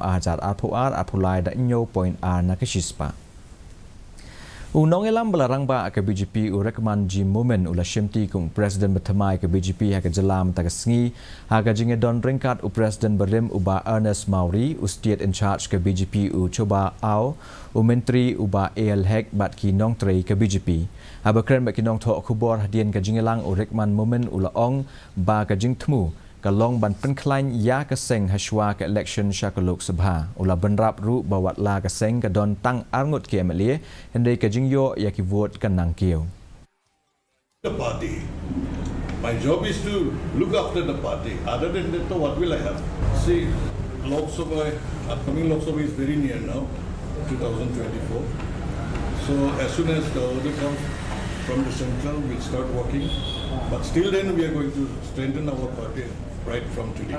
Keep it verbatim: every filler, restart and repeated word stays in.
arhajar arphew ar arphew lai da hynñiew point ar na ka shispah. U nongïalam ba la rangbah ka B J P u Rykman G Momin u la shimti kum u President ba thymmai ka B J P ha ka jylla mynta ka sngi, ha ka jingïadon ryngkat u President barim u Bah Ernest Mawrie, u State in-charge ka B J P u Choba Aw, u Myntri u Bah A L Hek bad ki nongtrei ka B J P. Haba kren bad ki nongthoh khubor hadien ka jingïalang, u Rykman Momin u la ong ba ka jingthmu ka long ban pynkhlaiñ ïa ka seng hashwa ka election sha ka Lok Sabha. U la bynrap ruh ba wat la ka seng ka don tang arngut ki M L A, hynrei ka jingïoh ïa ki vote ka nang kiew. The party. My job is to look after the party. Other than that, what will I have? See, Lok Sabha, upcoming Lok Sabha is very near now, two thousand twenty-four. So as soon as the order comes from the central, we'll start working. But still then, we are going to strengthen our party right from today.